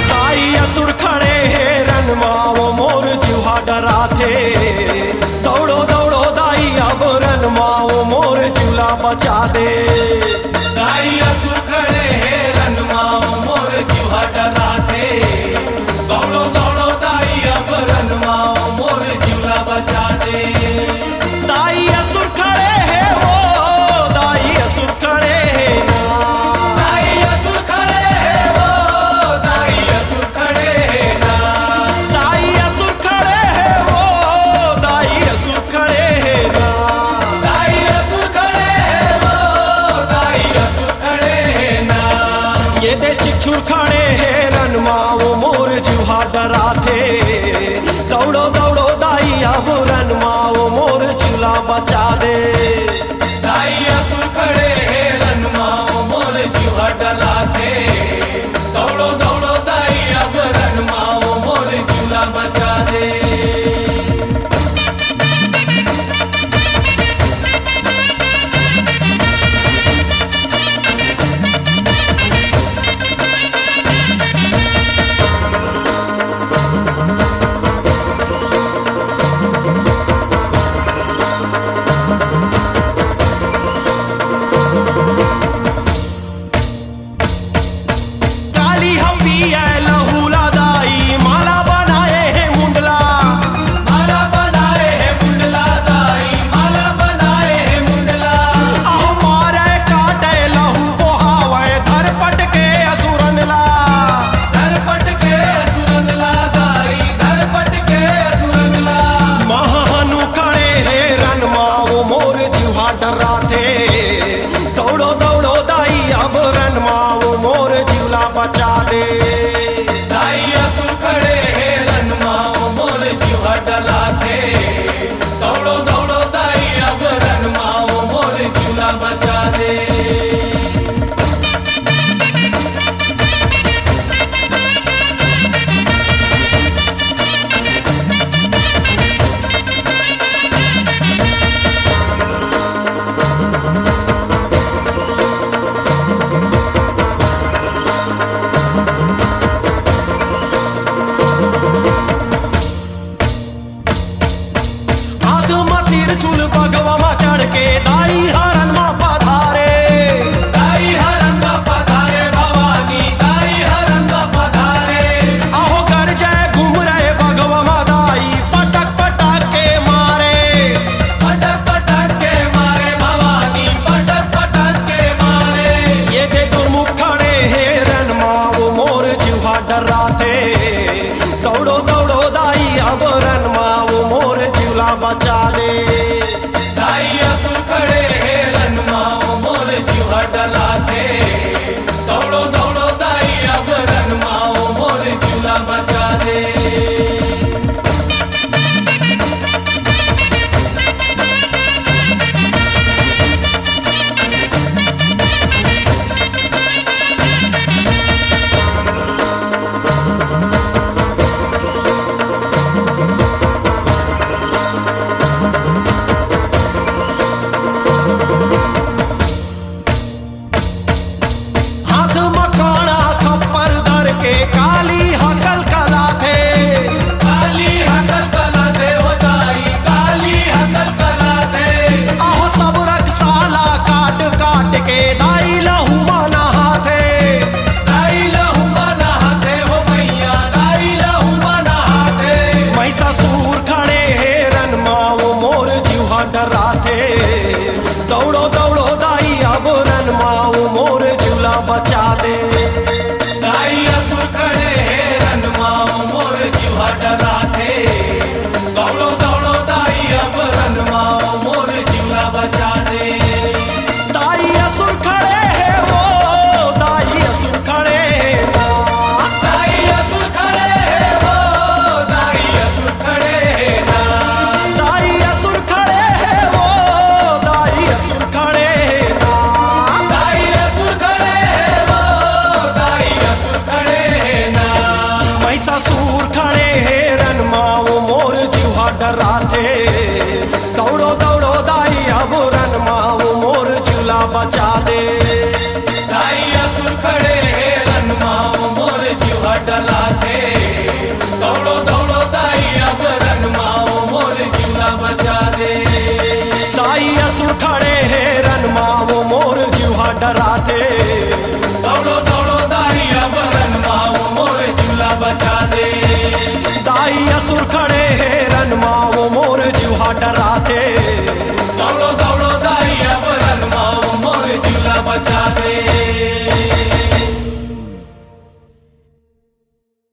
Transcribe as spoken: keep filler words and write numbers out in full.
दाई असुर खड़े हे रन मा, वो मोर जुहा डराथे। दौड़ो दौड़ो दाई अब रन मा, वो मोर जुला बचा दे। दाई असुर खड़े हे रन मा, वो मोर जुहा डराथे। दौड़ो दौड़ो दाई अब रन मा, वो मोर जुला बचा दे। दाई असुर खड़े हे वो, दाई असुर खड़े हे ना। दाई असुर खड़े हे वो, दाई असुर खड़े हे ना। दाई असुर खड़े हे वो, दाई असुर खड़े हे ना। दाई असुर खड़े हे वो, दाई असुर खड़े हे ना। ये दे चिछुर खड़े हे रन मा, वो मोर जुहा डराथे। दौड़ो दौड़ो दाई अब रन मा, वो मोर जुला बचा दे। दाई असुर खड़े हे रन मा, वो मोर जुहा डराथे। दौड़ो दौड़ो दाई अब रन मा, वो मोर जुला बचा दे। काली हम पिए लहू ला दाई, माला बनाए हे मुंडला। माला बनाए हे मुंडला दाई, माला बनाए हे मुंडला। अहो मारे काटे लहू बोहावे, धरपट के असुरन ला। धरपट के असुरन ला दाई, धरपट के असुरन ला। महाहनु खड़े हे रन मा, वो मोर जुहा डराथे। दौड़ो दौड़ो दाई अब रन मा, वो मोर जुला बचा दे। दाई असुर खड़े हे रन मा, वो मोर जुहा डराथे। दौड़ो दौड़ो दाई अब रन मा, वो मोर जुला बचा दे। हाथ म तिरछुल बघवा म चढ़ के दाई हरन म पधारे। दाई हरन म पधारे भवानी, दाई हरन म पधारे। अहो गरजे घुमरे बघवा म दाई पटक पटक के मारे। पटक पटक के मारे भवानी, पटक पटक के मारे। ये दे दुर्मुख खड़े हे रन मा, वो मोर जुहा डराथे। दौड़ो दौड़ो दाई अब रन मा, वो मोर जुला बचा दे। दाई असुर खड़े हे असुर खड़े